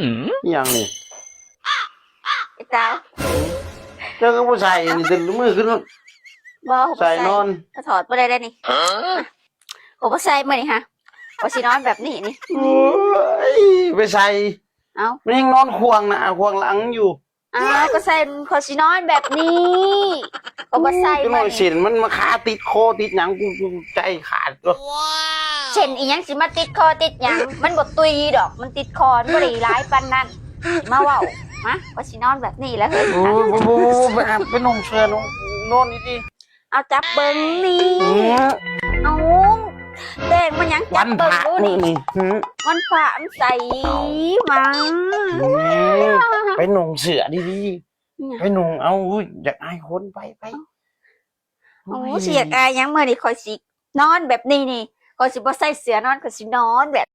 ອີ່ຫຍັງນີ້? ໄອ້ເຕົ້າ ເຈົ້າກໍບໍ່ໃສ່ອັນນີ້ ຕື່ນມື້ຂຶ້ນ ບໍ່ ໃສ່ນອນ ກໍຖອດບໍ່ໄດ້ເດ້ນີ້ ກໍບໍ່ໃສ່ມື້ນີ້ຫະ ກໍຊິນອນແບບນີ້ນີ້ ໂອ້ຍ ໄປໃສ່ ເອົ້າ ມັນຍັງນອນຂວາງໜ້າຂວາງຫຼັງຢູ່. ອ້າວ ກໍໃສ່ ຂ້ອຍຊິນອນແບບນີ້ ກໍບໍ່ໃສ່ ຈັກໜ້ອຍ ເສັ້ນມັນມາຄາຕິດຄໍຕິດຫຍັງ ກູ ກູໃຈຂາດຕົວະ. ເສັ້ນອີ່ຫຍັງຊິມາຕິດຄໍຕິດຫຍັງ ມັນບໍ່ຕຸ້ຍດອກ ມັນຕິດຄໍ ມັນບໍ່ໄດ້ຫຼາຍປານນັ້ນ ຊິມາເວົ້າ ມາ ຂ້ອຍຊິນອນແບບນີ້ແຫຼະເຮີ້ຍ. ໂອ້ຍ ບໍ່ ບໍ່ ບໍ່ ບໍ່ ໄປ ໄປນຸ່ງເສື້ອ ນຸ່ງ ນອນດີໆ. ເອົາ ຈັບເບິ່ງນີ້ ເອີ ເອົາ ແຕ່ງມາຫຍັງ ຈັບເບິ່ງດູນີ້ ວັນພະມື້ນີ້ ຫື ວັນພະມັນໃສ່ ເອົ້າ ມາ ຫື ໄປນຸ່ງເສື້ອດີໆ ຫຍັງ ໄປນຸ່ງ ເອົາ ອຸ້ຍ ຢາກອາຍຄົນ ໄປ ໄປ ໂອ້ຍ ໂອ້ຍ ຊິຢາກອາຍຫຍັງ ມື້ນີ້ຂ້ອຍຊິນອນແບບນີ້ນີ້ ຂ້ອຍຊິບໍ່ໃສ່ເສື້ອນອນ ຂ້ອຍຊິນອນແບບ